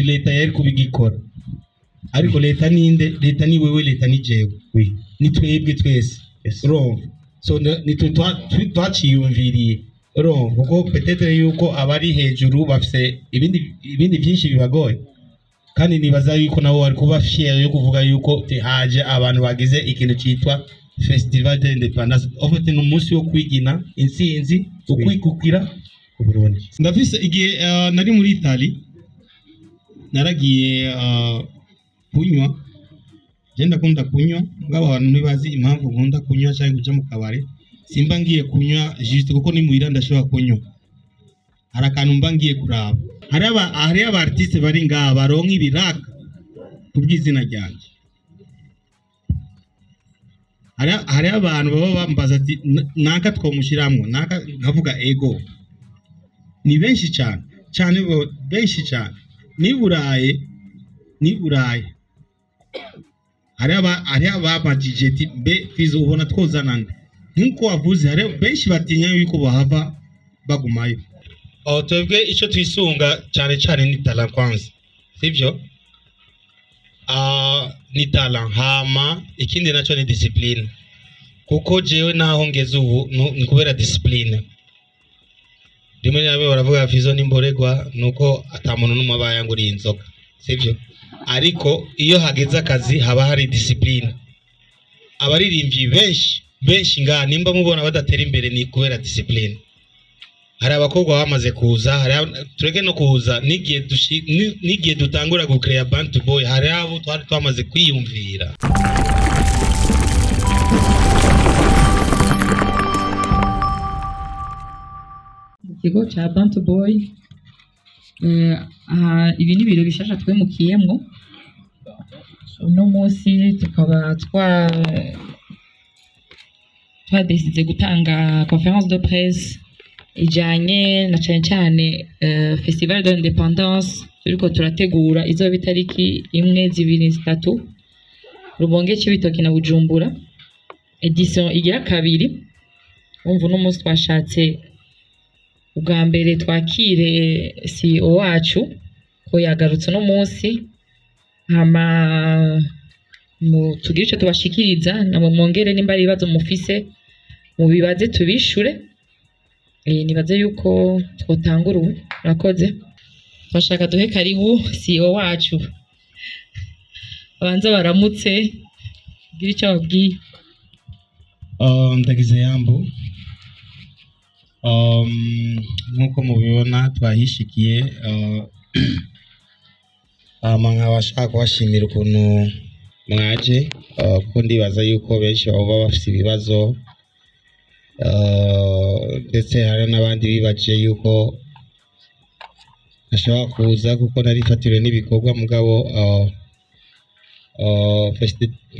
Leta yari kubigikora, ariko leta ninde? Leta ni wewe, leta ni jewe, Oui. ni twebwe twese. Urumva, so nitwe twaciyumviriye, urumva, kuko peut-être yuko abari hejuru bafise ibindi byinshi bibagoye, kandi nibaza yuko nabo bari kuba fier yo kuvuga yuko haje abantu bagize ikintu cyitwa Festival de l'Indépendance. En fait, ni umunsi wo kwigina intsinzi, ukwikukira Uburundi. Ndafise igihe nari muri Italy, naragiye kunywa. Je ndakunda kunywa, mugabo abantu ntibazi impamvu nkunda kunywa cyangwa kuja mu kabare. Simba ngiye kunywa juste kuko ni muhira ndashobora kunywa, hari akantu mba ngiye kuraba. Hari aba artiste bari ngaha baronka ibiraka kubw'izina ryanje. Hari abantu baba bambaza ati: "Naka twomushiramwo naka?" Nkavuga ego. Ni benshi cyane cyane, benshi cyane. Ni Burayi hari ababajije ati: "Mbe Fizo, ubona twozana nde?" Nk'uko wavuze, hari benshi batinya yuko bahava bagumayo. Oh, twebwe icyo twisunga cyane cyane ni talent kwanza, sibyo? Ah, ni talent, hama ikindi nacyo ni discipline, kuko jewe naho ngeze ubu ni kubera discipline. Rimwe na rimwe baravuga Fizo n'imboregwa, nuko ata muntu n'umwe aba yanguriye inzoga, sibyo? Ariko iyo hageze akazi haba hari discipline. Abaririmbyi benshi benshi ngaha, nimba mubona badatera imbere, ni kubera discipline. Hari abakobwa bamaze kuza, hari tureke no kuza, n'igihe dutangura gucreya Bantu Boy, hari abo twari twamaze kwiyumvira. Ikigo cya Bantu Boy, aha ibi ni ibiro bishasha twimukiyemwo. Uno munsi tukaba twadécidé gutanga conférence de presse ijanye na cane cane Festival de l'Indépendance turiko turategura, izoba itariki 1, 2, 3, Rumonge, Cibitoke na Bujumbura, édition igira kabiri. Wumva, uno munsi twashatse ubwa mbere twakire CEO wacu ko yagarutse uno munsi, hama tugire ico tubashikiriza, namwe mwongere nimba ari ibibazo mufise mubibaze tubishure. Nibaze yuko twotangura ubu. Murakoze. Twashaka duhe karibu CEO wacu, abanza baramutse, gire ico babwiye. Ndagize yambu. Nk'uko mubibona twahishikiye, hama nkaba nshaka kubashimira ukuntu mwaje, kuko ndibaza yuko benshi baba bafise ibibazo, ndetse hari n'abandi bibajije yuko ntashobora kuza kuko nari fatiriwe n'ibikorwa. Mugabo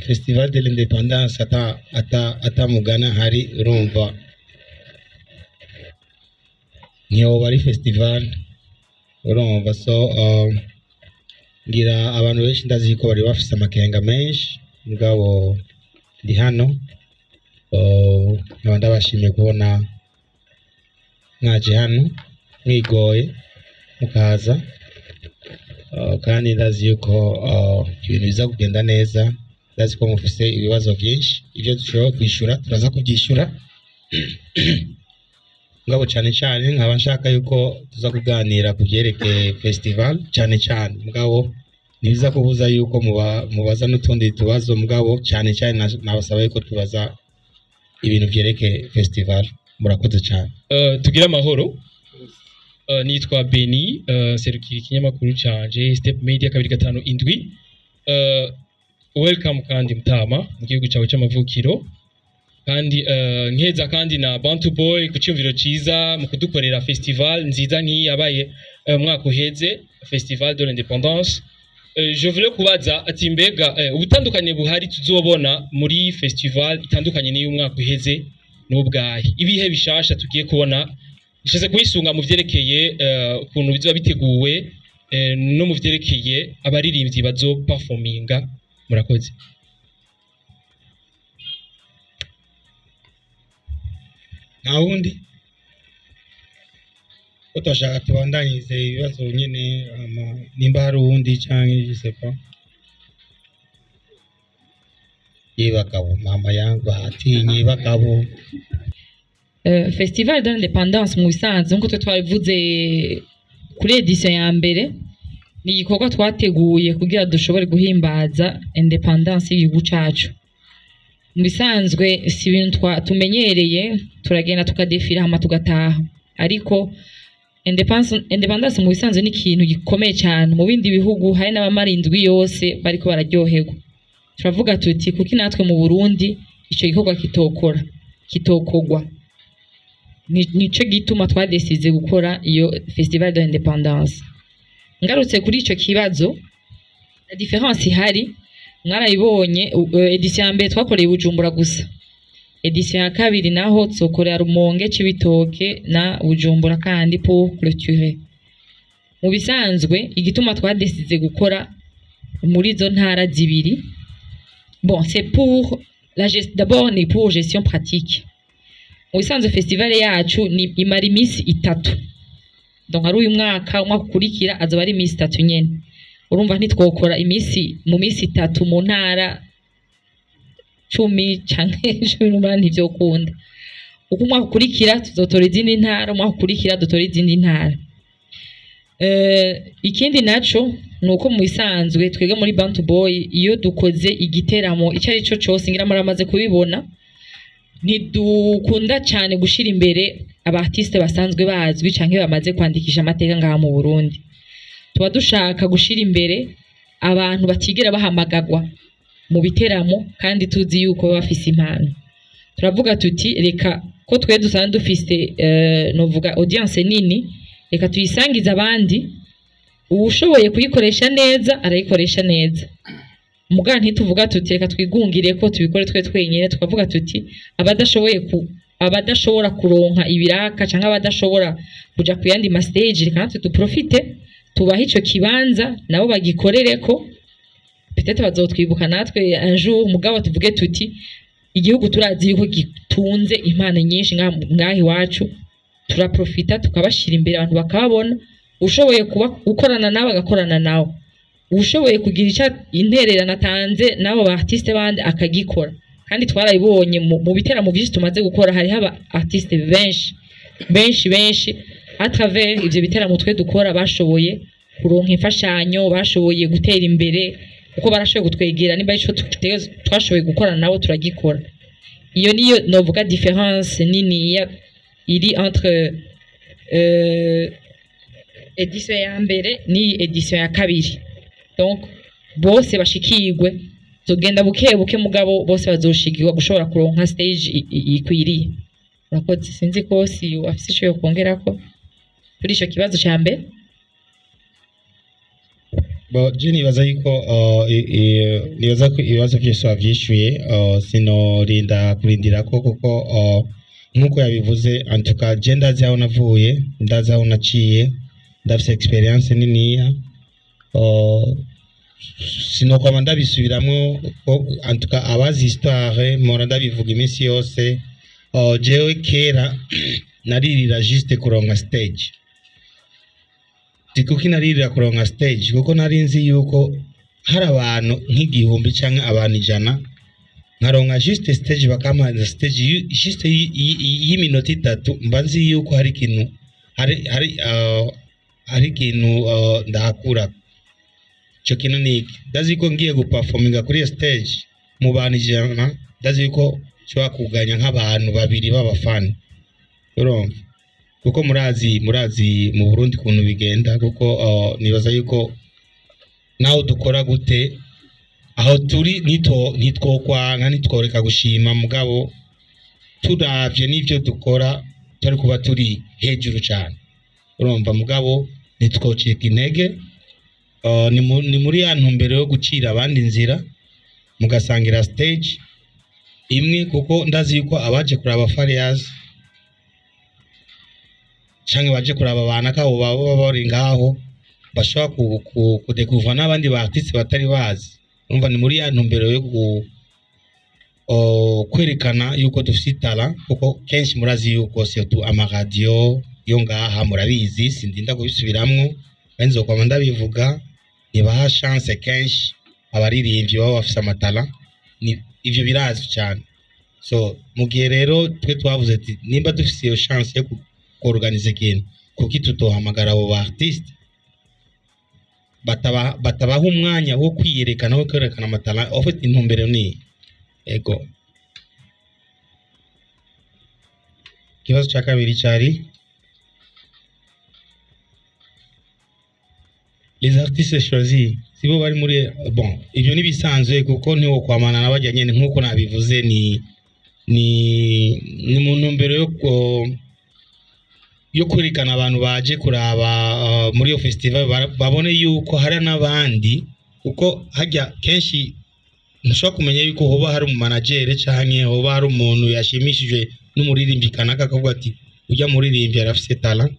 Festival de l'Indépendance ata atamugana hari, urumva ntiyoba ari festival, urumva. So ngira abantu benshi ndazi ko bari bafise amakenga menshi, mugabo ndi hano, nkaba ndabashimiye kubona mwaje hano mwigoye mukaza, kandi ndazi yuko ibintu biza kugenda neza. Ndazi ko mufise ibibazo byinshi, ibyo dushobora kwishura turaza kubyishura, mugabo cyane cyane nkaba nshaka yuko tuza kuganira ku byerekeye festival cyane cyane, mugabo ntibiza kubuza yuko mubaza n'utundi tubazo, mugabo cyane cyane nabasaba yuko tubaza ibintu byerekeye festival. Murakoze cyane. Tugire amahoro. Nitwa Beni, serukira ikinyamakuru canje Step Media 257. Welcome kandi mutama mu gihugu cyawe cy'amavukiro, kandi nkeza kandi na Bantu Boy ku cyumviro ciza mu kudukorera festival nziza nk'iyi yabaye umwaka uheze, Festival de l'Indépendance. Je voulais kubaza ati: mbega ubutandukanye buhari tuzobona muri festival itandukanye n'iy'umwaka uheze n'ubwahe? Ibihe bishasha tugiye kubona bishatse kuyisunga mu vyerekeye ukuntu bizoba biteguwe, no mu vyerekeye abaririmbyi bazo performinga? Murakoze. Nta wundi? Ko twashaka tubandanyirize ibibazo nyene, hama nimba hari uwundi canke je sais pas. Ye bagabo, mama yangu atinye bagabo. Festival de l'indépendance, mu bisanzwe, nk'uko twe twabivuze kuri édition ya mbere, ni igikorwa twateguye kugira dushobore guhimbaza indépendance y'igihugu cacu. Mu bisanzwe si ibintu tumenyereye, turagenda tukadefira hama tugataha, ariko indépendance mu bisanzwe ni ikintu gikomeye cyane. Mu bindi bihugu hari n'abamara indwi yose bariko bararyoherwa. Turavuga tuti kuki natwe mu Burundi ico gikorwa kitokogwa? Nico gituma twadesize gukora iyo festival de l'indépendance. Ngarutse kuri ico kibazo, la différence ihari mwarayibonye. Édition ya mbere twakoreye i Bujumbura gusa, édition ya kabiri naho tuzokorera Rumonge, Cibitoke na Bujumbura kandi pour clôturer. Mu bisanzwe igituma twadesize gukora muri izo ntara zibiri, bon, c'est pour la d'abord ni pour gestion pratique. Mu bisanzwe festival yacu ni imara iminsi 3, donc ari uyu mwaka, umwaka ukurikira azoba ari iminsi 3 nyene. Urumva ntitwokora iminsi mu minsi 3 mu ntara 10 canke 18, ntivyokunda. Uko umwaka ukurikira tuzotora izindi ntara, umwaka ukurikira dutora izindi ntara. Ikindi naco ni uko mu bisanzwe twebwe muri Bantu Boy, iyo dukoze igiteramo icyo ari cyo cose, ngira muramaze kubibona, ntidukunda cyane gushira imbere aba artiste basanzwe bazwi canke bamaze kwandikisha amateka ngaha mu Burundi. Tuba dushaka gushira imbere abantu batigera bahamagagwa mu biteramo kandi tuzi yuko baba bafise impano. Turavuga tuti reka ko twe dusanzwe dufise novuga audience nini, reka tuyisangize abandi. Uwushoboye kuyikoresha neza arayikoresha neza. Muga ntituvuga tuti reka twigungire ko tubikore twe twenyine. Tukavuga tuti abadashobora kuronka ibiraka canke abadashobora kuja ku yandi ma stage, reka natwe duprofite tubahe ico kibanza nabo bagikorereko. Peut-être bazotwibuka natwe un jour. Mugabo tuvuge tuti igihugu turazi yuko gitunze impano nyinshi ngaha iwacu, turaprofita tukabashira imbere, abantu bakababona. Ushoboye kuba gukorana nawe agakorana nawe, ushoboye kugira icyo intererano atanze n'abo ba artiste bandi akagikora. Kandi twarabibonye mu biteramo byinshi tumaze gukora, hariho aba artiste benshi benshi benshi à travers ivyo biteramo twe dukora bashoboye kuronka imfashanyo, bashoboye gutera imbere, kuko barashoboye kutwegera nimba ico twashoboye gukorana nabo turagikora. Iyo niyo novuga différence niniya iri entre édition ya mbere n'iyi édition ya kabiri. Donc bose bashikirwe, tugenda buke buke, mugabo bose bazoshikirwa gushobora kuronka stage ikwiriye. Murakoze. Sinzi ko si afise ico yokongerako kuri ico kibazo ca mbere. Bon, je nibaza yuko nibaza ko ibibazo byose wavyishuye, sinorinda kurindirako kuko nkuko yabivuze, en tout cas je ndazi aho navuye, ndazi aho naciye, ndafise expérience niniya, sinokwama ndabisubiramwo ko en tout cas abazi histoire mpora ndabivuga iminsi yose. Jewe kera naririra juste kuronka stage. Kuki naririra kuronka stage? Kuko nari nzi yuko hari abantu nk'igihumbi canke abantu 100, nkaronka juste stage, bakampa stage juste y'iminota 3, mba nzi yuko hari ikintu hari ikintu ndahakura. Ico kintu ni iki? Ndazi ko ngiye guperforminga kuri iyo stage mu bantu 100, ndazi yuko nshobora kuganya nk'abantu babiri b'abafani, urumva? Kuko murazi mu Burundi ukuntu bigenda, kuko nibaza yuko naho dukora gute aho turi nitwokwanka, nitworeka gushima, mugabo turavye n'ivyo dukora turi kuba turi hejuru cane, urumva? Mugabo ntitwocika intege. Ni muri ya ntumbero yo gucira abandi inzira mugasangira stage imwe, kuko ndazi yuko abaje kuraba Farious canke baje kuraba banaka abo baba bari ngaho bashobora kudekuvra n'abandi ba artiste batari bazi. Urumva, ni muri ya ntumbero yo kwerekana yuko dufite talent, kuko kenshi murazi yuko surtout amaradiyo yo ngaha murabizi, sindinda kubisubiramwo kandi nzokwama ndabivuga. Ntibaha chance kenshi abaririmbyi baba bafise ama talent, ni ivyo birazwi cyane. So mu gihe rero twe twavuze ati nimba dufise iyo chance yo kuorganiza ikintu, kuki tutohamagara abo ba artiste batabaha umwanya wo kwiyerekana, wo kwerekana ama talent? En fait, intumbero ni ego. Ikibazo cya kabiri cyari les artistes choisis sibo bari muri. Bon, ibyo nibisanzwe kuko ntiwo kwamana n'abajya nyene nkuko nabivuze, ni mu ntumbero yo kwerekana abantu baje kuraba muri iyo festival babone yuko hari n'abandi, kuko hajya kenshi ntushobora kumenya yuko hoba hari umumanagere canke hoba hari umuntu yashimishijwe n'umuririmbyi kanaka, akavuga ati ujya muririmbyi arafise talent,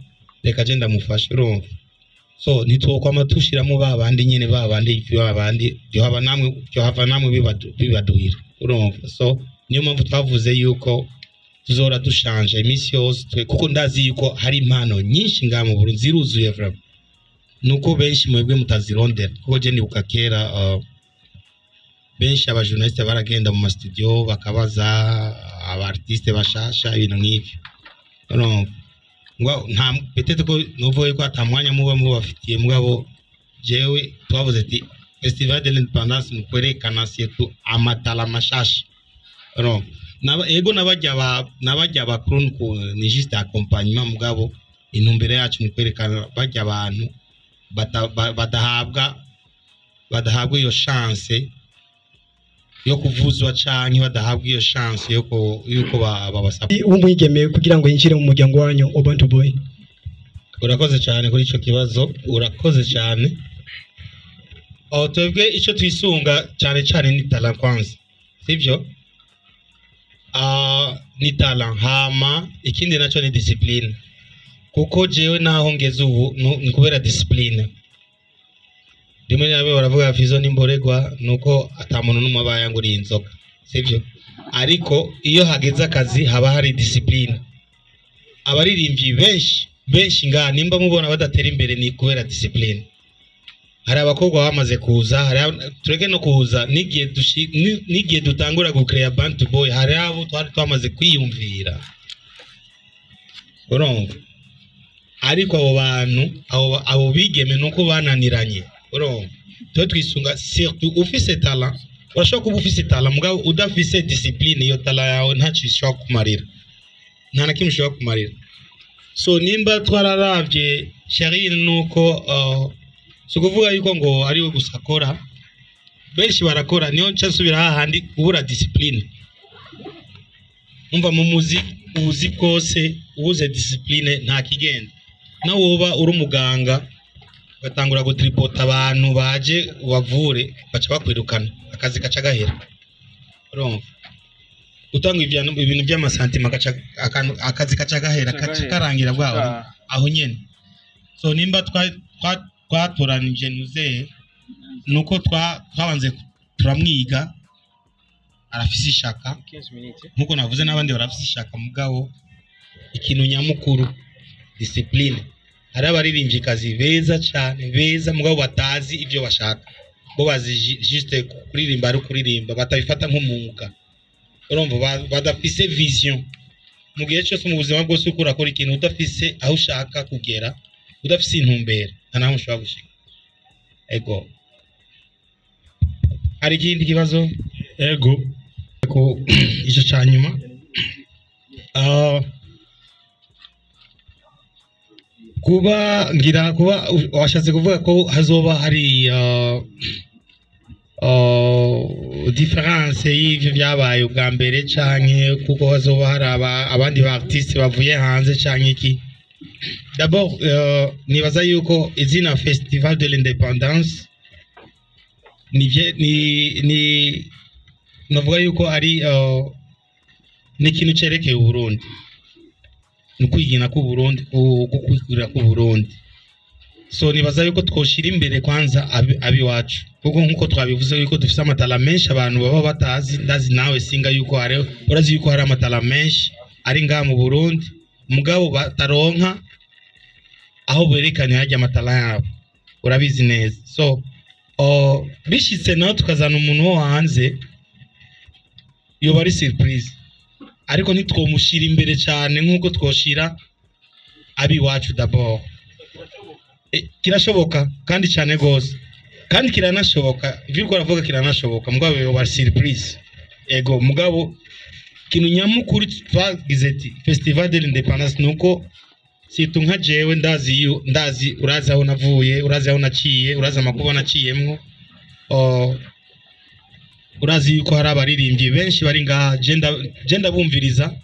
reka je ndamufashe. Urumva, so ntitwokwama tushiramo ba bandi nyene, ba bandi, ba bandi, byohava namwe, byohava namwe bibaduhira. Urumva, so niyo mpamvu twavuze yuko tuzora dushanje iminsi yose twe, kuko ndazi yuko hari impano nyinshi ngaha mu Burundi, ziruzuye vraiment, nuko benshi mwebwe mutazirondera. Kuko je nibuka kera benshi aba journaliste baragenda mu ma studio bakabaza aba artiste bashasha, ibintu nk'ivyo. Urumva, ngo nta peut-être ko nuvuye ko ata mwanya muba mubafitiye, mugabo jewe twavuze ati Festival de l'Indépendance ni kwerekana surtout ama talent mashasha. Urumva, ego nabajya bakuru ni juste accompagnement, mugabo intumbero yacu ni kwerekana bajya abantu badahabwa iyo chance yo kuvuzwa canke badahabwa iyo chance yuko babasaba. W'umwigeme kugira ngo yinjire mu muryango wanyu wa Bantu Boy? Urakoze cyane kuri ico kibazo, urakoze cyane. Aho twebwe icyo twisunga cyane cyane ni talent kwanza, sibyo? Ah, ni talent, hama ikindi nacyo ni discipline, kuko jewe naho ngeze ubu ni kubera discipline. Rimwe na rimwe baravuga Fizo n'imboregwa, nuko ata muntu n'umwe aba yanguriye inzoga, sibyo? Ariko iyo hageze akazi haba hari discipline. Abaririmbyi benshi benshi ngaha nimba mubona badatera imbere ni kubera discipline. Hari abakobwa bamaze kuza, hari tureke no kuza, n'igihe dutangura gucrea Bantu Boy hari abo twari twamaze kwiyumvira. Urumva, ariko abo bantu, abo bigeme nuko bananiranye. Urumva, twe twisunga surtout ufise talent. Urashobora kuba ufise talent, mugabo udafise discipline, iyo talent yawe ntacyo ishobora kumarira, nta na kimwe ishobora kumarira. So nimba twararavye Sharine, nuko si ukuvuga yuko ngo ari we gusa akora, benshi barakora. Niyo nca nsubira hahandi kubura discipline. Umva, mu muziki ubuzi bwose, ubuze discipline nta kigenda. Nawe woba uri umuganga ugatangura gutripota abantu baje ubavure, baca bakwirukana, akazi gaca gahera. Urumva, utanga ibintu by'ama sentiments, akazi gaca gahera, gaca karangira bwawe aho nyene. So nimba twatoranije nuzeye, nuko twabanze turamwiga, arafise ishaka nkuko navuze n'abandi barafise ishaka, mugabo ikintu nyamukuru discipline. Hari abaririmbyikazi beza cyane, beza, mugabo batazi ibyo bashaka. Bo bazi juste kuririmba, ari kuririmba, batabifata nk'umwuga. Urumva, badafise vision. Mu gihe cyose, mu buzima bwose, uko urakora ikintu udafise aho ushaka kugera, udafise intumbero, nta naho ushobora gushika. Ego, hari ikindi kibazo? Ego. Ko icyo cya nyuma. Ah, kuba ngira kuba washatse kuvuga ko hazoba hari différence y'ivyo byabaye ubwa mbere, canke kuko hazoba hari abandi ba artiste bavuye hanze canke iki? D'abord, nibaza yuko izina Festival de l'Indépendance ni navuga yuko ari ni ikintu cerekeye Uburundi, ni ukwigina k'Uburundi, kukwikura k'Uburundi. So nibaza yuko twoshira imbere kwanza abiwacu, kuko nkuko twabivuze yuko dufise ama talent menshi abantu baba batazi. Ndazi nawe singa yuko hari, urazi yuko hari ama talent menshi ari ngaha mu Burundi, mugabo bataronka. Aho berekanye hajya ama talents yabo, urabizi neza. So bishitse naho tukazana umuntu wo hanze, yoba ari surprise, ariko ntitwomushyira imbere cyane nk'uko twoshira abiwacu d'abord. Kirashoboka kandi cyane gose, kandi kiranashoboka. Ivyo uriko uravuga kiranashoboka, mugabo yoba surprise. Ego, mugabo ikintu nyamukuru twagize ati Festival de l'Indépendance, nuko surtout nka jewe ndazi ndazi, urazi aho navuye, urazi aho naciye, urazi amakuba naciyemwo. Urazi yuko hari abaririmbyi benshi bari ngaha, je ndabumviriza.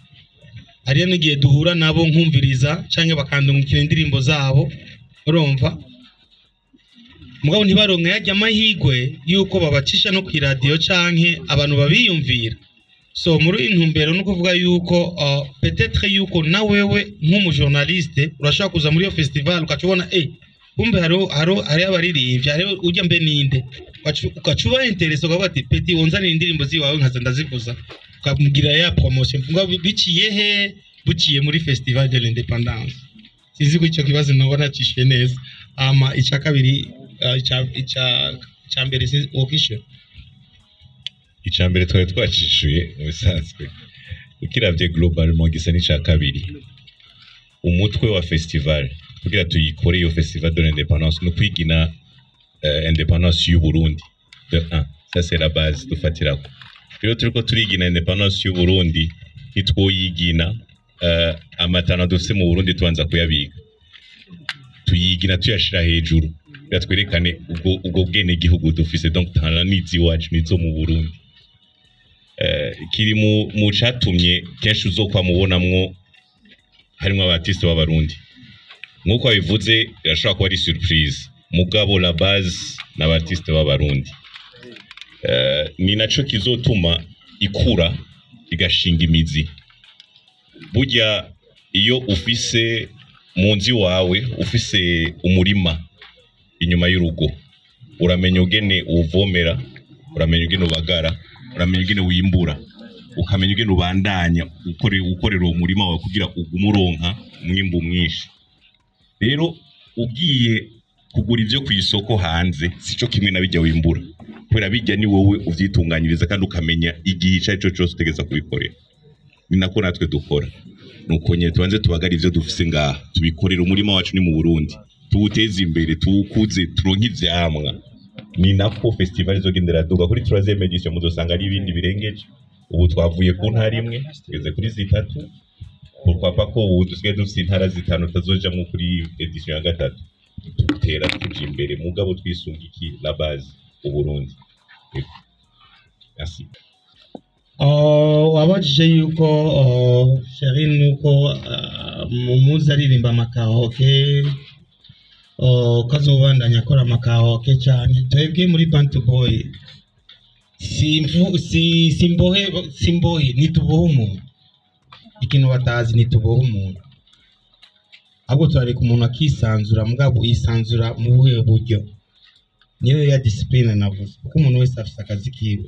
Hariyo n'igihe duhura nabo nkumviriza canke bakandungikira indirimbo zabo, urumva? Mugabo ntibaronke yarya amahirwe yuko babacisha no kw'iradiyo canke abantu babiyumvira. So muri iyi ntumbero no kuvuga yuko peut-être yuko na wewe nk'umu journaliste urashobora kuza muri iyo festival, ukaca ubona kumbe hariho abaririmbyi, hariho ujya mbe ninde, ugaca uba intéressé, ukavuga ati: "Petit, wonzanira indirimbo ziwawe nkaza ndazivuza," ukamubwira ya promotion. Mvuga biciye he? Buciye muri Festival de l'Indépendance. Sinzi ko icyo kibazo noba nacishuye neza. Ama icya kabiri, icya mbere wokishyura. Icya mbere twari twacishuye. Mu bisanzwe ukiravye globalement gisa n'ica kabiri. Umutwe wa festival, kugira tuyikore iyo Festival de l'Indépendance, ni ukwigina indépendance y'u Burundi de 1. Ça, c'est la base dufatirako. Rero turiko turigina indépendance y'u Burundi, ntitwoyigina ama talents dufise mu Burundi tubanza kuyabika. Tuyigina tuyashira hejuru kugira twerekane ubwo bwene gihugu dufise. Donc talent n'iziwacu, nizo mu Burundi. Kiri mu catumye kenshi uzokwa mubonamwo harimwo aba artistes b'Abarundi. Nk'uko babivuze, irashobora kuba ari surprise, mugabo la base ni aba artistes b'Abarundi. Ni naco kizotuma ikura igashinga imizi. Burya iyo ufise mu nzu iwawe, ufise umurima inyuma y'urugo, uramenya ugene uwuvomera, uramenya ugene ubagara, uramenya ugene wimbura, ukamenya ugene ubandanya ukorera uwo murima wawe kugira ugume uronka umwimbu mwinshi. Rero ugiye kugura ivyo ku isoko hanze, sico kimwe na bijya wimbura, kubera bijya ni wowe uvyitunganyiriza kandi ukamenya igihe ico arico cose utegeza kubikorera. Ni nako natwe dukora, nuko nyene tubanze tubagara ivyo dufise ngaha, tubikorera. Umurima wacu ni mu Burundi, tuwuteze imbere, tuwukuze, turonke ivyamwa. Ni nako festival izogenda iraduga. Kuri troisième édition muzosanga ari ibindi birengeje. Ubu twavuye ku ntara imwe, tugeze kuri zitatu. Pourquoi pas ko ubu dusigaye dufise intara zitanu tutazojamwo kuri édition ya gatatu? Dutera tuja imbere, mugabo twisunga iki? La base, Uburundi. Yego. Merci. Wabajije yuko Sherine nuko mumuzi aririmba ama karaoke, ko azobandanya akora ama karaoke cyane. Twebwe muri Bantu Boy simvu si simbohe simbohe, ntitubohe umuntu. Ikintu batazi, ntitubohe umuntu, ahubwo turareka umuntu akisanzura. Mugabo yisanzura mu buhe buryo? Niyo ya discipline navuze, kuko umuntu wese afite akazi kiwe.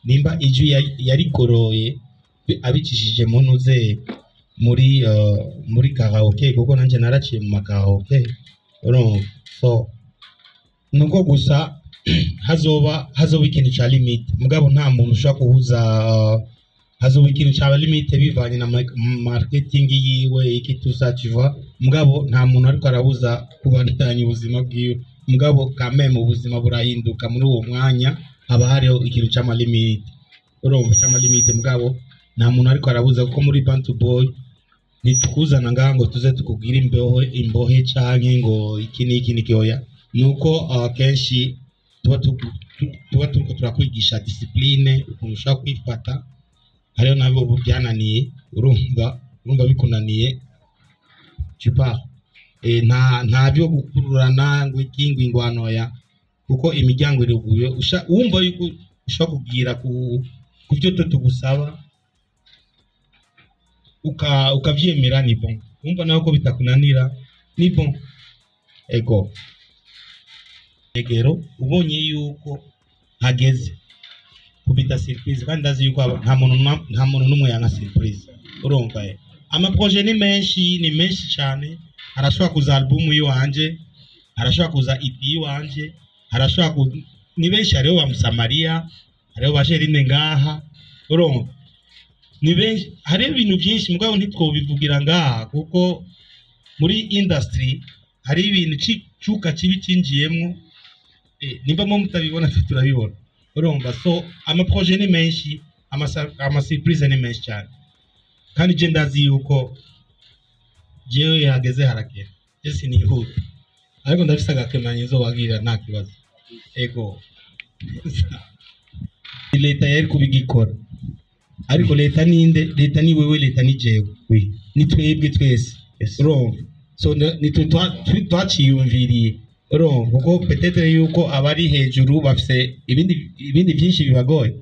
Nimba ijwi yarigoroye abicishije mu ntuze muri karaoke, kuko nanjye naraciye mu ma karaoke, urumva? So nuko gusa hazoba ikintu ca limite, mugabo nta muntu ushobora kubuza. Hazoba ikintu ca limite bivanye na marketing yiwe, iki tusa, tu vois? Mugabo nta muntu ariko arabuza kubandanya ubuzima bwiwe. Mugabo quand même ubuzima burahinduka muri uwo mwanya, haba hariho ikintu c'ama limite, urumva, c'ama limite. Mugabo nta muntu ariko arabuza, kuko muri Bantu Boy ntitukuzana ngaha ngo tuze tukubwire imbohe canke ngo iki n'iki n'iki, oya. Nuko kenshi tuba turiko turakwigisha discipline, ukuntu ushobora kwifata. Hariho nabo ubu byananiye, urumva bikunaniye, tu pars. Nta byo gukururana ngo iki, ngo ingwano, ya, kuko imiryango iruguye. Wumva yuko ushobora kubwira ku byo twe tugusaba, ukavyemera, ni bon. Wumva nawe ko bitakunanira, ni bon. Ego, egero ubonye yuko hageze kubita surprise, kandi ndazi yuko nta muntu n'umwe yanka surprise, urumva? Ama projets ni menshi, ni menshi cyane. Harashobora kuza album yiwanje, harashobora kuza EP yiwanje, harashobora ku ni benshi. Hariho ba Musamariya, hariho ba Sherine ngaha, urumva ni benshi. Hariho ibintu byinshi, mugabo ntitwobivugira ngaha kuko muri industry hari ibintu cuka kibi cinjiyemwo. Nimba mo mutabibona, twe turabibona, urumva. So ama projet ni menshi, ama surprise ni menshi cyane, kandi je ndazi yuko jewe hageze haragera. Je sinihuta, ariko ndafise agakemanyi nzobabwira, nta kibazo. Ego, leta yari kubigikora, ariko leta ninde? Leta ni wewe, leta ni jewe, ni twebwe twese, urumva. So nitwe twaciyumviriye, urumva, kuko peut-être yuko abari hejuru bafise ibindi byinshi bibagoye,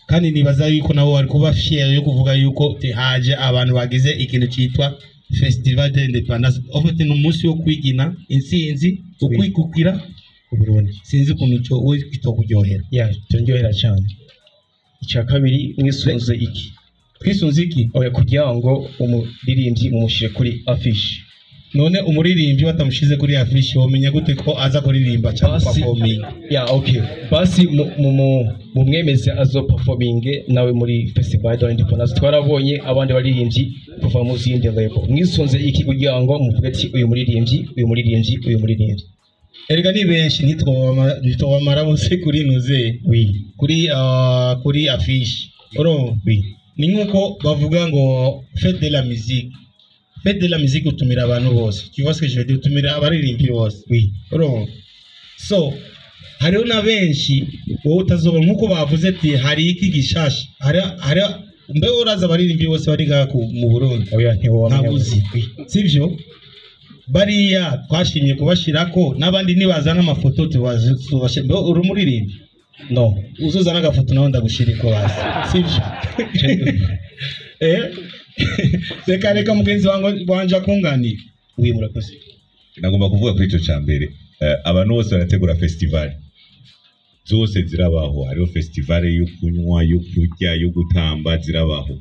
kandi nibaza yuko nabo bari kuba fier yo kuvuga yuko haje abantu bagize ikintu cyitwa Festival de l'Indépendance. En fait, ni umunsi wo kwigina intsinzi, ukwikukira Uburundi. Sinzi ukuntu ico wowe kitokuryohera. Ya, byongerera cyane. Icya kabiri, mwisunze iki? Twisunze iki? Oya, kugira ngo umuririmbyi mumushyire kuri affiche. None umuririmbyi batamushize kuri affiche, womenya gute ko aza kuririmba cyangwa Basi performing? Ya, okay, basi mumwemeze azo performing nawe muri Festival de l'Indépendance. Twarabonye abandi baririmbyi kuva mu zindi label. Mwisunze iki kugira ngo muvuge ati uyu muririmbyi, uyu muririmbyi, uyu muririmbyi? Erega ni benshi, ntitwobamara bose kuri nuze kuri affiche, urumva. Ni nkuko bavuga ngo fête de la musique, fête de la musique utumira abantu bose, tu vois ce que je veux dire? Utumira abaririmbyi bose, urumva. So hariho na benshi wowe utazobona, nkuko bavuze ati hari iki gishasha, hari mbe uraza abaririmbyi bose bari ngaha mu Burundi? Oya, ntiwomenya. Ntabwo uzi, sibyo? Bariya twashimye kubashirako, n'abandi nibazana amafoto tubashe. Mbe uri umuririmbyi? No. Uzuzana agafoto nawe ndagushiriko basi, sibyo? Reka mugenzi wanje akunganira. Oui, murakoze. Nagomba kuvuga kuri icyo cya mbere. Abantu bose barategura festival, zose zirabaho. Hariho festival yo kunywa, yo kurya, yo gutamba, zirabaho.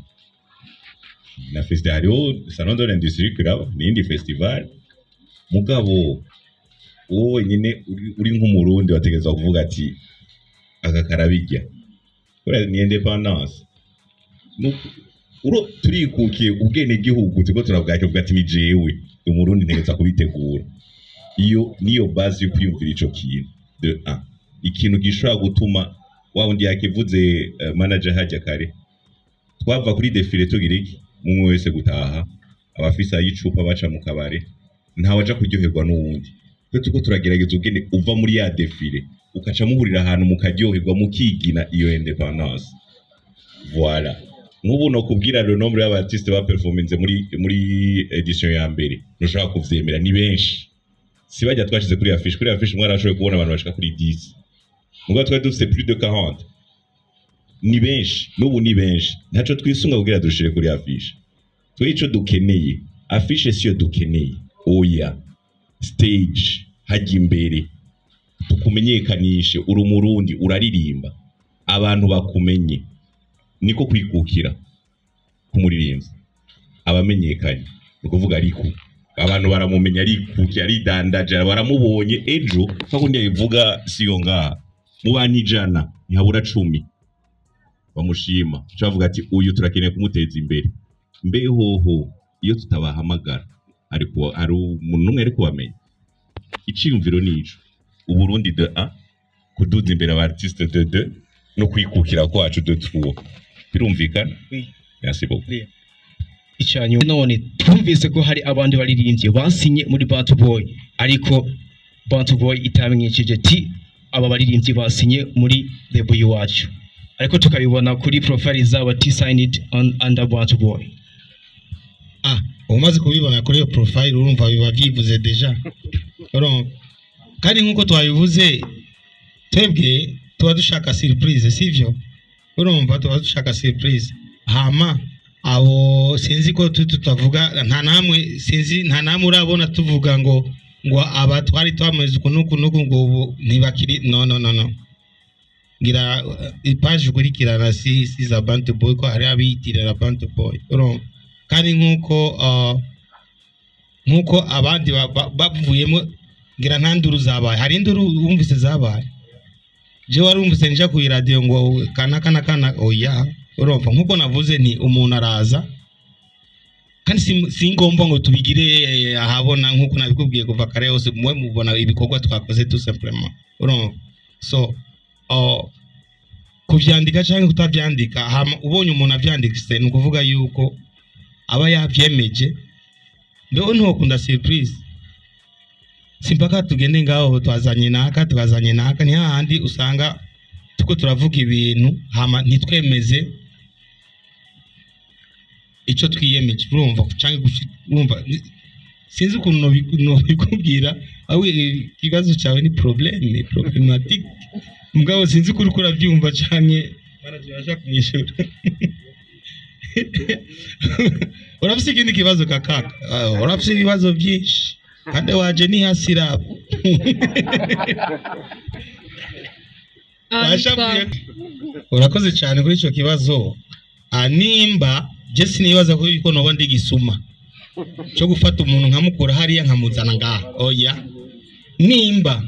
Na festival, hariho Salon de l'Industrie iraba, n'iyindi festival. Mugabo wowe wenyine uri nk'Umurundi wategerezwa kuvuga ati aka karabijya kubera ni indépendance. Turikukiye ubwenegihugu, turiko turabwakira, uvuga ati ni jewe Umurundi, ntegerezwa kubitegura. Iyo niyo base yo kwiyumvira ico kintu. De un, ikintu gishobora gutuma wa wundi yakivuze, manager hajya kare, twava kuri défilé tugira iki? Umwe wese gutaha, abafise ay'icupa baca mu kabare, ntawaja kuryoherwa n'uwundi. Twe turiko turagerageza ubwene uva muri ya défilé ukaca muhurira ahantu mukaryoherwa, mukigina iyo indépendance. Voilà, nk'ubu no kubwira le nombre y'aba artistes ba performance muri édition ya mbere, ntushobora kuvyemera, ni benshi. Si bajya twashize kuri affiche. Kuri affiche mwarashoboye kubona abantu bashika kuri 10, mugabo twari dufise plus de 40. Ni benshi, n'ubu ni benshi. Ntaco twisunga kugira dushire kuri affiche. Twe ico dukeneye, affiche siyo dukeneye, oya, stage hajya imbere tukumenyekanishe. Uri Umurundi, uraririmba, abantu bakumenye, niko kwikukira k'umuririmbyi. Abamenyekanye ni ukuvuga ariko abantu baramumenya, arikukiye, aridandaje, baramubonye. Ejo nka kundi yabivuga, siyo ngaha mu bantu 100 ntihabura 10 bamushima, baca bavuga ati uyu turakeneye kumuteza imbere. Mbe hoho iyo tutabahamagara, ariko hari umuntu n'umwe ari kubamenya? Iciyumviro nico: Uburundi de 1, kuduza imbere aba artiste de 2, no kwikukira kwacu de 3. Birumvikana? Merci beaucoup. Icyanyu none, twumvise ko hari abandi baririmbyi basinye muri Bantu Boy, ariko Bantu Boy itamenyesheje ti aba baririmbyi basinye muri label iwacu, ariko tukabibona kuri profile zabo ti signed on under Bantu Boy. Ah, umaze kubibona kuri iyo profile, urumva biba byivuze déjà, urumva. Kandi nk'uko twabivuze, twebwe tuba dushaka surprise, sivyo? Urumva, tuba dushaka surprise. Hama abo sinzi ko tutavuga nta namwe, sinzi, nta namwe urabona tuvuga ngo aba twari twameze uku n'uku n'uku, ngo ubu ntibakiri. No, no, no, no. Ngira ipaji ukurikirana si za Bantu Boy, ko hari abiyitirira Bantu Boy, urumva. Kandi nk'uko Nkuko abandi bavuyemo, ngira nta nduru zabaye. Hari induru wumvise zabaye? Je warumvise nja ku radio ngo kana kana kana? Oya. Urumva, nkuko navuze, ni umuntu araza kandi si ngombwa ngo tubigire ahabona. Nkuko nabikubwiye kuva kare hose, mwe mubona ibikorwa twakoze, tout simplement. Urumva, so kuvyandika canke kutavyandika, hama ubonye umuntu avyandikise, ni ukuvuga yuko aba yavyemeje. Mbeho ntokunda surprise, simpaka tugende ngaho twazanye naka, twazanye naka. Ni hahandi usanga tuko turavuga ibintu, hama ntitwemeze ico twiyemeje. Urumva, canke urumva, sinzi ukuntu nobikubwira. Awe ikibazo cyawe ni problème problématique, mugabo sinzi ko uriko urabyumva canke manager ashaka kumwishyura. Urafise ikindi kibazo, kakaka? Ah, urafise ibibazo byinshi kandi waje ni hasi rabo. Ah, Washavuye. Urakoze cyane kuri icyo kibazo. Ah, nimba je sinibaza ko yuko noba ndi gisuma cyo gufata umuntu nkamukura hariya nkamuzana ngaha, oya. Nimba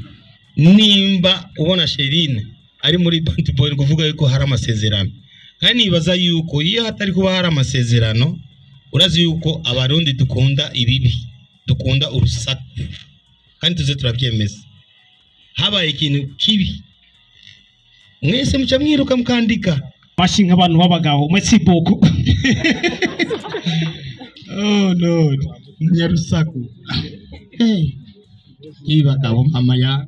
ubona Sherine ari muri Bantu Boy, ni kuvuga yuko hari amasezerano. Kandi nibaza yuko iyo hatari kuba hari amasezerano, urazi yuko Abarundi dukunda ibibi, dukunda urusaku, kandi tuze turabyemeza. Habaye ikintu kibi, mwese muca mwiruka mukandika. Mashi nk'abantu b'abagabo, merci beaucoup. Oh no, nyarusaku. Hey, ibagabo mama ya.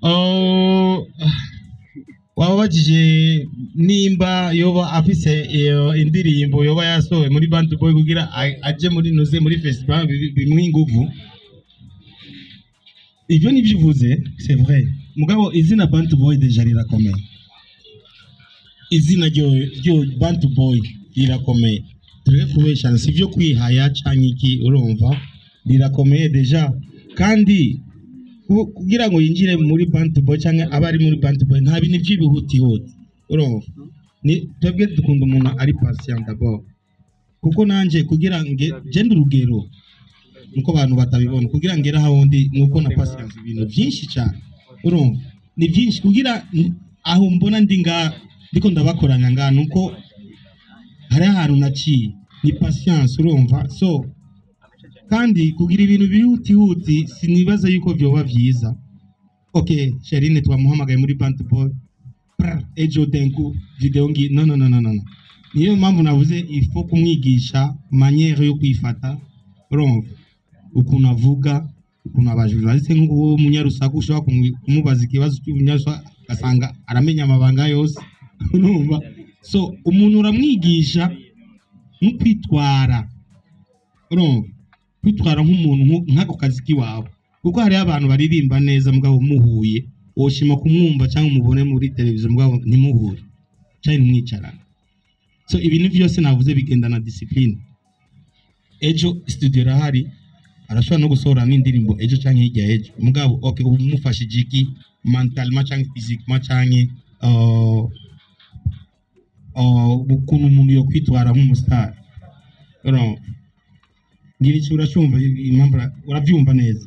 Oh, wababajije nimba yoba afise iyo indirimbo yoba yasohoye muri Bantu Boy kugira aje muri nuze muri festival bimuha inguvu. Ivyo nivyo uvuze, c'est vrai. Mugabo izina Bantu Boy déjà rirakomeye. Izina ryo Bantu Boy rirakomeye, tureke kubeshana, si ibyo kwihaya canke iki. Urumva, rirakomeye déjà. Kandi kugira ngo yinjire muri Bantu Boy canke abe ari muri Bantu Boy, nta bintu by'ibihutihuti. Urumva, ni twebwe dukunda umuntu ari patient d'abord, kuko nanje kugira nge je ndi urugero nuko abantu batabibona, kugira ngere aho ndi nuko na patience ibintu byinshi cyane. Urumva, ni byinshi kugira aho mbona ndi nga ndiko ndabakoranya nga nuko hari ahantu naciye, ni patience. Urumva, so kandi kugira ibintu bihutihuti sinibaza yuko byoba byiza. Okay, Sherine twamuhamagaye muri Bantu Boy, prr, ejo denku video ngi. No, no, no, no, no, no. Niyo mpamvu navuze il faut kumwigisha manière yo kwifata. Urumva, ukuntu avuga, ukuntu abajournaliste, nk'uwo munyarusaku ushobora kumubaza ikibazo cy'umunyarusaku ugasanga aramenya amabanga yose. Urumva, so umuntu uramwigisha no kwitwara. Urumva, kwitwara nk'umuntu nk'ako kazi k'iwawe, kuko hariho abantu baririmba neza, mugabo muhuye woshima kumwumva cyangwa umubone muri televiziyo, mugabo ntimuhure cyangwa ntimwicarane. So ibintu byose navuze bigenda na discipline. Ejo studio irahari, arashobora no gusohora n'indirimbo ejo cyangwa hirya ejo. Mugabo okay, ubu umufashije iki mentalement cyangwa physiquement cyangwa ukuntu umuntu yo kwitwara nk'umustar? Urumva, ngira icyo uracyumva, impamvu urabyumva neza.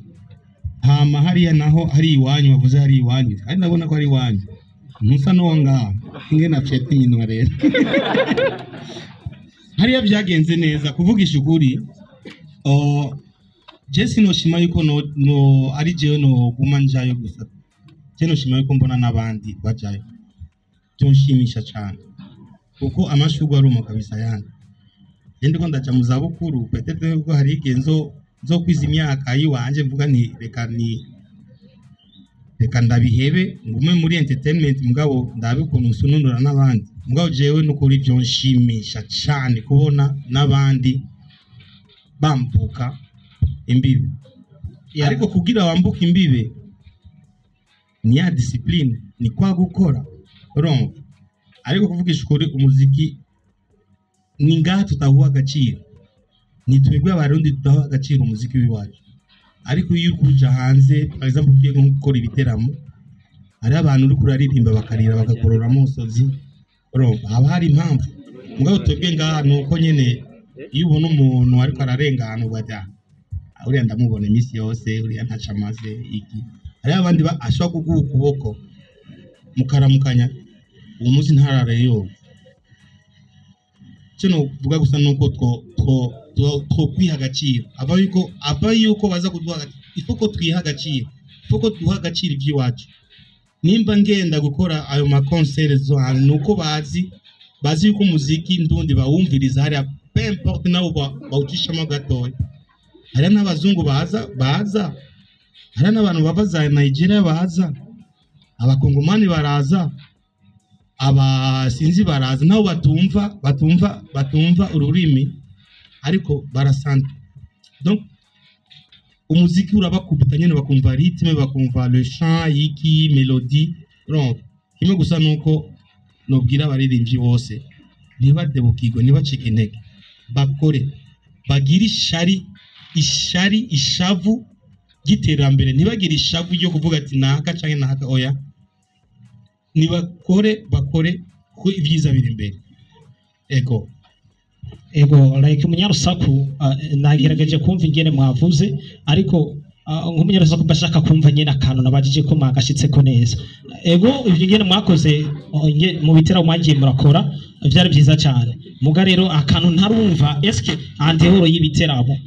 Hama hariya naho hari iwanyu, bavuze hari iwanyu, ari ndabona ko ari iwanyu, ntusa n'uwo ngaho inge na fete iminwa. Rero hariya byagenze neza. Kuvugisha ukuri, je sinoshima yuko no ari jewe no guma njayo gusa. Je noshima yuko mbona n'abandi bajayo, byonshimisha cyane, kuko amashurwe aruma kabisa. Yandi je ndiko ndaja mu zabukuru, peut-être yuko hari igihe nzo kwiza imyaka yiwanje mvuga nti reka ni reka ndabihebe, ngume muri entertainment, mugabo ndabe ukuntu nsununura n'abandi. Mugabo jewe n'ukuri byonshimisha cyane kubona n'abandi bambuka imbibe. Ariko kugira wambuke imbibe ni ya discipline, ni kwa gukora. Urumva, ariko kuvugisha ukuri, umuziki ni ngaha tutahuha agaciro, ni twebwe Abarundi tudaha agaciro umuziki w'iwacu. Ariko iyo uri kuja hanze, par exemple ugiye nko gukora ibiteramo, hariho abantu uri kuraririmba bakarira, bagakorora amosozi. Urumva, haba hari impamvu. Mugabo twebwe ngaha ni uko nyene. Iyo ubona umuntu ariko ararengana, ubaza uriya ndamubona iminsi yose, uriya ntaco amaze iki. Hariho abandi ashobora kuguha ukuboko mukaramukanya, uwo munsi ntarare yoga. Icyo novuga gusa nuko two kwiha agaciro, ava yuko baza kuduha agaciro, ifo ko twiha agaciro, ifo ko duha agaciro iby'iwacu. Nimba ngenda gukora ayo ma concert zo hantu, nuko bazi yuko umuziki ndundi bawumviriza hariya, peu importe nabo bawucishamo gatoya. Hariya n'abazungu baza, hariya n'abantu bava za Nigeria baza, abakongomani baraza, abasinzi baraza, nabo batumva ururimi, ariko barasanta. Donc umuziki urabakubita nyine, bakumva rythme, bakumva le chant, iki mélodie. Donc kimwe gusa nuko nobwira abaririmbyi bose, ntibadebukirwe, ntibacike intege, bakore, bagire ishari ishavu ry'iterambere, ntibagire ishavu ryo kuvuga ati naka canke naka. Oya, nibakore, bakore, kuko ibyiza biri imbere. Ego. Ego, like umunyarusaku, nagerageje kumva ingene mwavuze, ariko nk'umunyarusaku mbashaka kumva nyene akantu nabajije ko mwagashitseko neza. Ego, ivyo ingene mwakoze mu biteramo mwagiye murakora vyari vyiza cyane. Muga rero akantu ntarumva, eske en dehors y'ibiteramo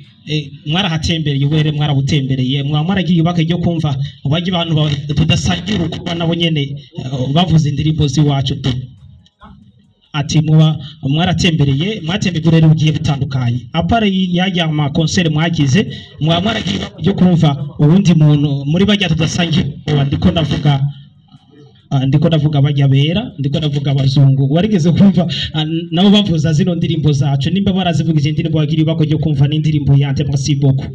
mwarahatembereye, ubuhere mwarabutembereye, mwaragiye ubaka ryo kumva bajya abantu tudasangira ukuba nabo nyene bavuze indirimbo z'iwacu tu? Ati muba mwaratembereye, mwatembereye uburere bugiye butandukanye, à part y'aya ma concert mwagize, mwaba mwaragiye byo kumva uwundi muntu muri bajya tudasangiye? Ubu ndiko ndavuga bajya bera, ndiko ndavuga abazungu. Warigeze kumva nabo bavuza zino ndirimbo zacu? Nimba barazivuga izi ndirimbo, wagira ibako ryo kumva n'indirimbo yanje? Merci beaucoup.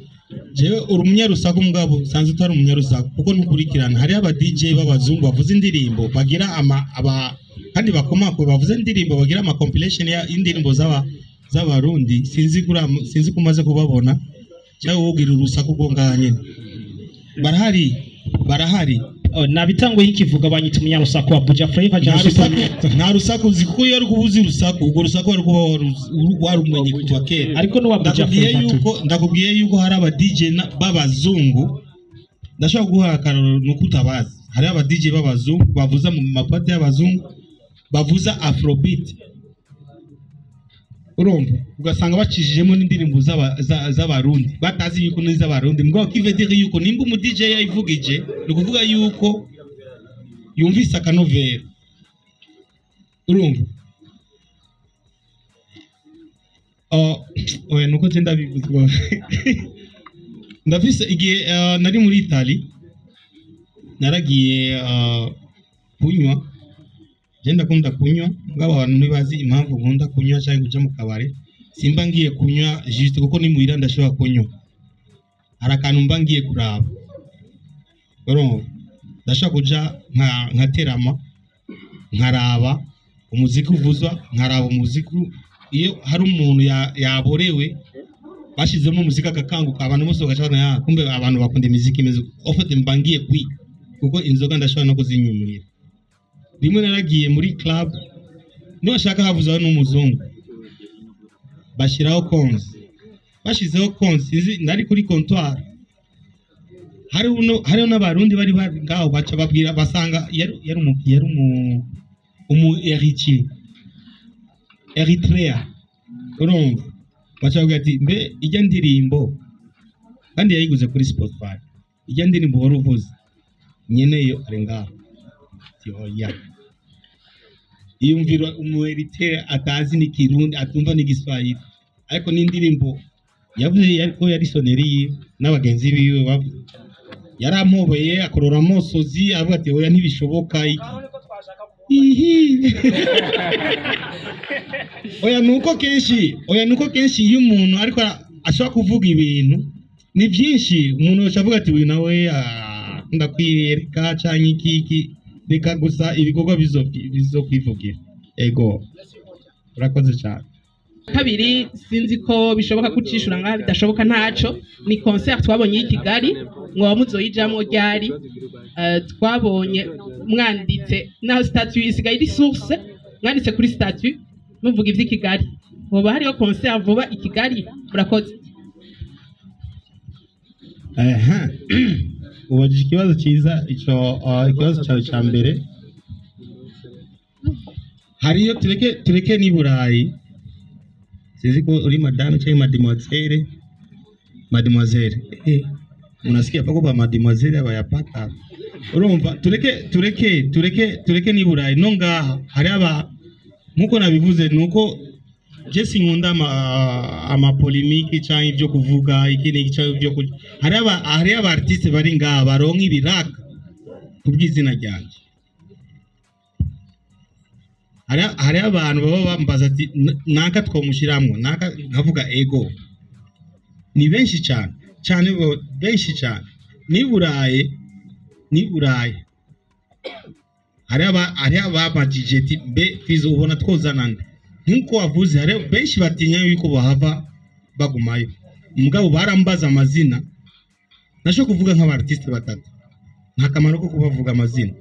Jewe uri umunyarusaku, mugabo sanze utari umunyarusaku kuko ntukurikirana. Hariho aba DJ b'abazungu bavuza indirimbo, bagira ama aba kandi bakomakwe, bavuza indirimbo, bagira ama compilation y'indirimbo z'abarundi. Sinzi ko umaze kubabona cyangwa wogira urusaku rwo ngaha nyene. Barahari, barahari. Oh, nabitanguye ikivuga banyita umunyarusaku wa Buja Flavor. Nta rusaku, nta rusaku uzi, kuko iyo ari kubuza urusaku, urwo rusaku wari kuba warumenye kuva kera. Ariko n'uwa Buja Ndakubwiye Flavor tu. yuko hari aba DJ b'abazungu, ndashobora guha akarorero nuko utabazi. Hariho aba DJ b'abazungu bavuza mu mapati y'abazungu, bavuza afrobeat, urumva ugasanga bacishijemo n'indirimbo z'abarundi, batazi yuko n'iz'abarundi. Mugabo qui veut dire yuko nimba umu DJ yayivugije, ni ukuvuga yuko yumvise akanovera, urumva. Oh, oya, nuko nje ndabivuze. Ndafise igihe nari muri Italy, naragiye kunywa. Je ndakunda kunywa, mugabo abantu ntibazi impamvu nkunda kunywa cyangwa kuja mu kabare. Simba ngiye kunywa juste kuko ni muhira ndashobora kunywa. Hari akantu mba ngiye kuraba, urumva. Ndashobora kuja nkaterama, nkaraba umuziki uvuzwa, nkaraba umuziki. Iyo hari umuntu yaborewe, bashizemo umuziki agakanguka, abantu bose bagaca babona, "Ah, kumbe abantu bakunda imiziki imeze uko." En fait mba ngiye kwiga, kuko inzoga ndashobora no kuzinyumurira. Rimwe naragiye muri club, niwashaka havuzaho n'umuzungu, bashyiraho konzi, bashizeho konzi nari kuri comptoir, hariho n'abarundi bari ngaho, baca babwira, basanga yari umu héritier Eritrea, urumva. Baca bavuga ati mbe ijya ndirimbo, kandi yayiguze kuri Spotify, ijya ndirimbo wari uvuze nyeneyo ari ngaho? Ati oya. Yumvira umu Eritrea atazi n'ikirundi, atumva n'igiswahili, ariko n'indirimbo yavuze ariko yari sonnerie yiwe n'abagenzi biwe bavuze, yarampobeye akorora amosozi, avuga ati oya, ntibishoboka iki. Ihi. Oya, nuko kenshi iyo umuntu ariko ashobora kuvuga ibintu ni byinshi, umuntu wese avuga ati uyu nawe akunda kwiyereka canke iki iki. Reka gusa ibikorwa bizokwivugira. Ego, urakoze cyane. Kabiri, sinzi ko bishoboka kucishura ngaha, bidashoboka ntaco. Ni concert twabonye y'i Kigali, mwoba muzoyijamwo ryari? Twabonye mwanditse naho statut isigaye iri source, mwanditse kuri statut muvuga ivy'i Kigali. Hoba hariyo concert vuba i Kigali? Murakoze. Ehe. Ubajije ikibazo cyiza ico, ikibazo cyawe cya mbere, hariyo tureke n'i Burayi, sinzi ko uri madame cyangwa mademoiselle. Mademoiselle, unasikia pako ba mademoiselle abayapata. Urumva, tureke n'i Burayi no ngaha hari aba, nkuko nabivuze, nuko je sinkunda ama polémique cyangwa ibyo kuvuga iki n'iki cyangwa ibyo kurya. Hari aba artiste bari ngaha baronka ibiraka kubw'izina ryanjye. Hari abantu baba bambaza ati: "Naka twomushiramwo naka?" Nkavuga ego. Ni benshi cyane cyane, benshi cyane n'i Burayi hari ababajije ati: "Mbe Fizo, ubona twozana nde?" Nkuko wavuze, hari benshi batinya yuko bahava bagumayo, mugabo barambaza amazina. Nashobora kuvuga nk'aba artiste batatu, nta kamaro ko kubavuga amazina,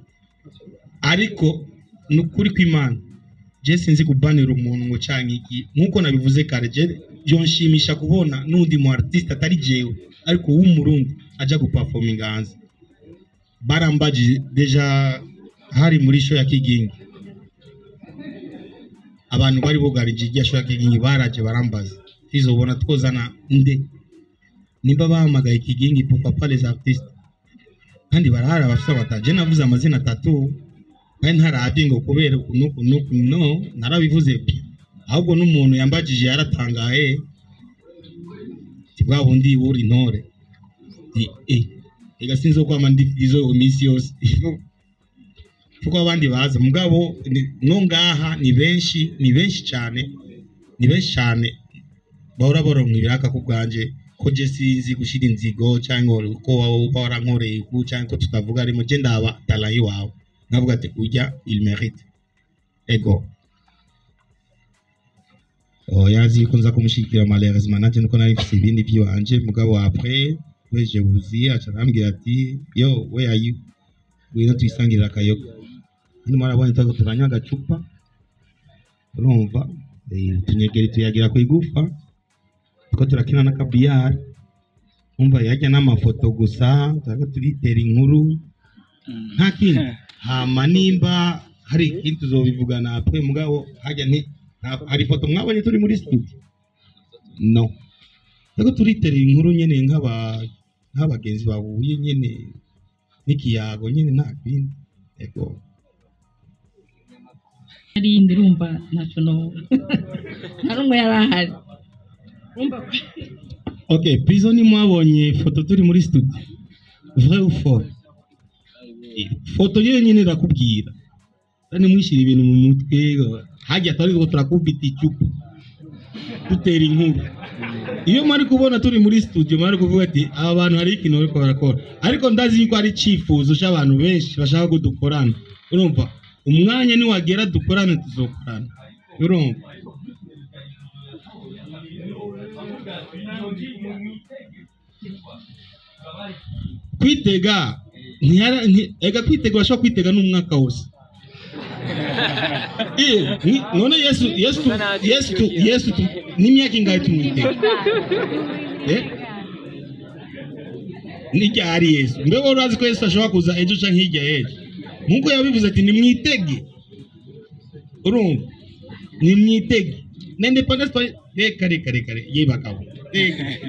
ariko ni ukuri kw'Imana, je sinzi kubanira umuntu ngo canke iki. Nkuko nabivuze kare, je byonshimisha kubona n'undi mu artiste atari jewe ariko w'Umurundi aja guperforminga hanze. Barambajije déjà hari muri show ya Kigingi, abantu bari bugarije irya show ya Kigingi baraje barambaza: "Fizo, ubona twozana nde?" Nimba bahamagaye Kigingi, pourquoi pas les artistes? Kandi barahari abafite abata. Je navuze amazina atatu kandi ntarabye ngo kubera uku n'uku n'uku, no narabivuze pe. Ahubwo n'umuntu yambajije yaratangaye ati: "Bwa bundi wuri intore." Nti: "Eh, ega sinzi kwama ndi Fizo iminsi yose kuko abandi baza." Mugabo no ngaha ni benshi, ni benshi cyane, ni benshi cyane bahora baronka ibiraka ku bwanje, ko je sinzi gushira inzigo cyangwa ko wowe warankoreye uku cyangwa ko tutavuga arimo. Je ndaba talent iwawe, nkavuga ati: "Ujya, il mérite." Ego, oya, ko nza kumushyigikira. Malheureusement nanjye nuko nari mfise ibindi by'iwanje, mugabo après weje buzi aca arambwira ati: "Yo, where are you? Ngwino tuyisangirira akayoga." Hano mwarabonye turiko turanywa agacupa, urumva, utunyegeri tuyagira ku igufa, turiko turakina n'akabiyari, umva yajya n'amafoto gusa, turiko turitera inkuru, nta kindi. Hama nimba hari ikindi tuzobivugana après. Mugabo hajya nti hari ifoto mwabonye turi muri studio, no turiko turitera inkuru nyene nk'abagenzi bahuye nyene n'ikiyago nyene, nta kindi. Ego. Ari ndumva ntacyo no nta n'umwe yari ahari. Urumva. Okay, Prison, mwabonye foto turi muri studio, vrai ou faux? Foto yenyine irakubwira kandi mwishyira ibintu mu mutwe. Hajya twari ko turakubita icupa dutera inkuru. Iyo mwari kubona turi muri studio, mwari kuvuga ati: "Aba bantu hari ikintu bariko barakora." Ariko ndazi yuko ari icyifuzo cy'abantu benshi bashaka ko dukorana. Urumva, umwanya niwagera dukorane, tuzokorana, urumva. Kwitega ega kwitega, urashobora kwitega n'umwaka wose. None Yesu n'imyaka ingahe tumwitega? Eh? N'iryari Yesu? Mbega urazi ko Yesu ashobora kuza ejo canke hirya y'ejo? Nkuko yabivuze ati: "Nimwitege." Urumva, nimwitege na independence reka reka reka reka yibakaho, reka reka.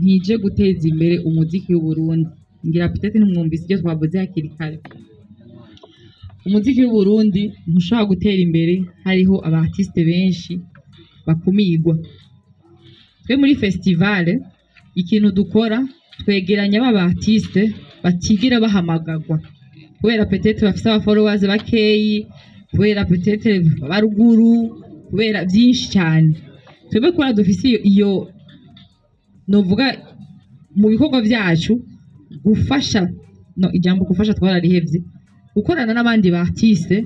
Ntije guteza imbere umuziki w'Uburundi. Ngira peut-être ntimwumvise ibyo twavuze hakiri kare. Umuziki w'Uburundi ntushobora gutera imbere hariho aba artiste benshi bakumigwa. Twe muri festival ikintu dukora, twegeranya ba artiste batigera bahamagagwa kubera peut-être bafise aba followers bakeyi, kubera peut-être baruguru, kubera byinshi cyane. Twebwe kubera dufise iyo novuga mu bikorwa byacu gufasha, no ijambo gufasha twararihevye, gukorana n'abandi ba artiste,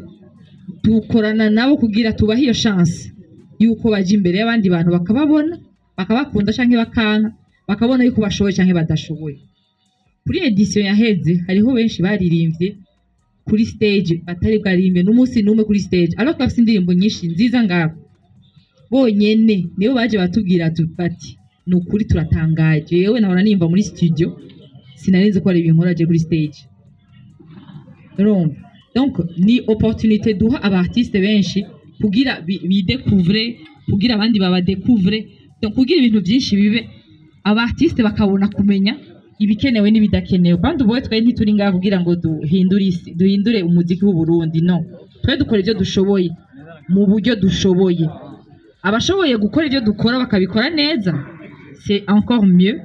tukorana nabo kugira tubahe iyo chance yuko baja imbere y'abandi bantu, bakababona, bakabakunda canke bakanka, bakabona yuko bashoboye canke badashoboye. Kuri édition yaheze hariho benshi baririmbye. Kuri stage batari bwaririmbe n'umunsi n'umwe kuri stage, alors ko bafite indirimbo nyinshi nziza ngaho. Bonyene nibo baje batubwira bati: "Ni ukuri turatangaje, yewe nahora nimva muri studio, sinari nzi ko ari ibintu nkora je kuri stage." Urumva, donc ni opportunité duha aba artiste benshi kugira bidécouvre, kugira abandi babadécouvre, donc kugira ibintu byinshi bibe, aba artiste bakabona kumenya ibikenewe n'ibidakenewe. Kandi ubu twe ntituri ngaha kugira ngo duhindure isi, duhindure umuziki w'u Burundi, no. Twe dukora ibyo dushoboye mu buryo dushoboye. Abashoboye gukora ibyo dukora bakabikora neza, c'est encore mieux.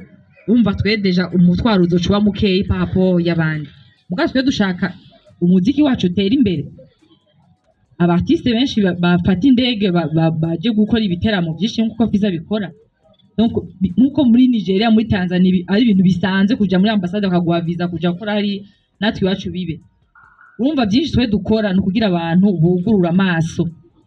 Wumva, twe déjà umutwaro uzoca uba mukeyi par rapport y'abandi. Mugabo twe dushaka umuziki wacu utera imbere, aba artiste benshi bafata indege baje gukora ibiteramo byinshi nk'uko Fiza bikora. Donc nk'uko muri Nigeria, muri Tanzania ari ibintu bisanzwe kuja muri ambasade bakaguha visa kuja gukora hari, natwe iwacu bibe. Urumva, byinshi twe dukora ni ukugira abantu bugurura amaso.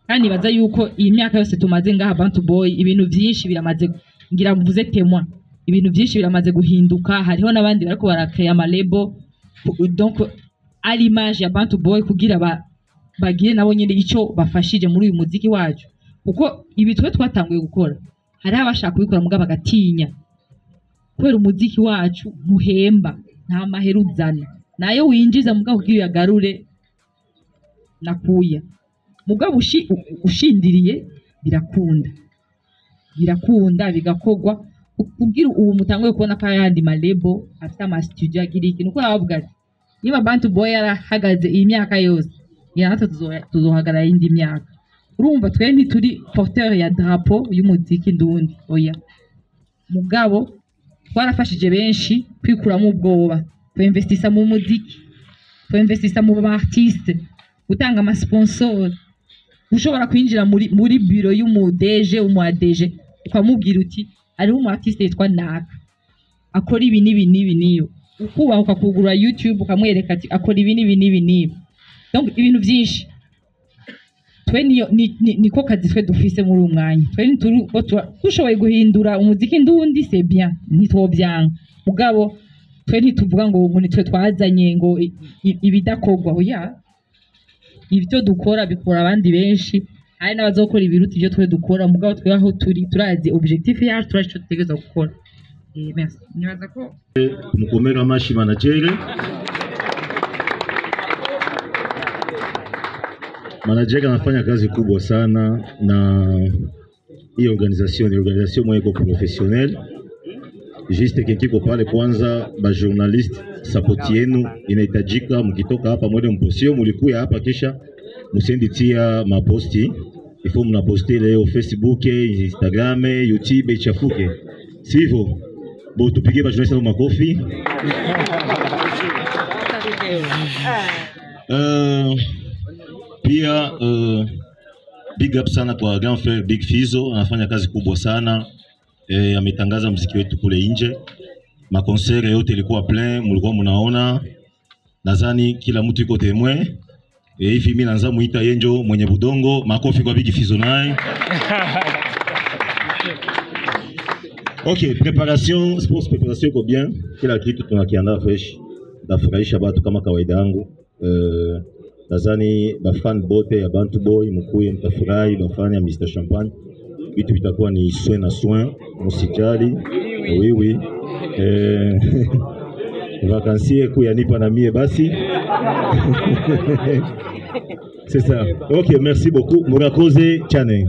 Kandi nibaza yuko iyi myaka yose tumaze ngaha Bantu Boy, ibintu byinshi biramaze, ngira mvuze témoin, ibintu byinshi biramaze guhinduka. Hariho n'abandi bariko barakrea ama label, donc à l'image ya Bantu Boy, kugira bagire nabo nyene ico bafashije muri uyu muziki wacu, kuko ibi twe twatanguye gukora hariho abashaka kubikora mugabo bagatinya, kubera umuziki wacu muhemba, nta mahera uzana, nayo winjiza mugabo kugira uyagarure nakuya. Mugabo ushindiriye birakunda, birakunda bigakorwa. Kugira ubu mutanguye kubona ko ayandi ma label afite ama studio agira iki, nuko aravuga ati: "Niba Bantu Boy yarahagaze iyi myaka yose, ngira natwe tuzohagarara iyindi myaka." Urumva, twe ntituri porteur ya drapeau y'umuziki ndundi, oya. Mugabo twarafashije benshi kwikuramo ubwoba, kuinvestisa mu muziki, kuinvestisa mu ba artiste, gutanga ama sponsor, ushobora kwinjira muri bureau y'umu DG, umu ADG, ukamubwira uti: "Hariho umu artiste yitwa naka akora ibi n'ibi n'ibi n'ibi." Ukubaha ukakugura YouTube, ukamwereka ati: "Akora ibi n'ibi n'ibi n'ibi." Donc ibintu byinshi twe niyo niko kazi twe dufise muri uyu mwanya. Twe ntituri ko dushoboye guhindura umuziki ndundi, c'est bien, ntitwobyanga. Mugabo twe ntituvuga ngo nitwe twazanye ngo ibidakorwa, oya. Ibyo dukora bikora abandi benshi, hari n'abazokora ibiruta ibyo twe dukora. Mugabo twe aho turi turazi objectif yacu, turazi ico dutegerezwa gukora. Merci, nibaza ko Mukomere amashi manager. Manager anafanya kazi kubwa sana na hii organisation ni organisation moja iko professionnel. Juste kiko pale kwanza, ba journaliste, support yenu inahitajika. Mkitoka hapa mwende mpostio, mulikuya hapa kisha msiendi tia maposti, ifo mnaposti leo Facebook, Instagram, YouTube ichafuke, sivyo? Bo tupige ba journaliste makofi. Pia big up sana kwa grand frère Big Fizzo, anafanya kazi kubwa sana, ametangaza mziki wetu kule nje. Ma concert yote ilikuwa plein, mlikuwa mnaona, nadhani kila mtu iko témoin. Hivi mimi naanza muita yenjo mwenye budongo, makofi kwa Big Fizzo naye. Okay, préparation, sports préparation iko bien, kila kitu tunakiandaa fresh, nafurahisha batu kama kawaida yangu. Nadhani bafan bote ya Bantu Boy mkuye mtafurahi, bafan ya Mr Champagne, vitu vitakuwa ni soin na soin, msijali. Oui oui. Vacances kuyanipa na mie basi. C'est ça. Ok, merci beaucoup. Murakoze cyane.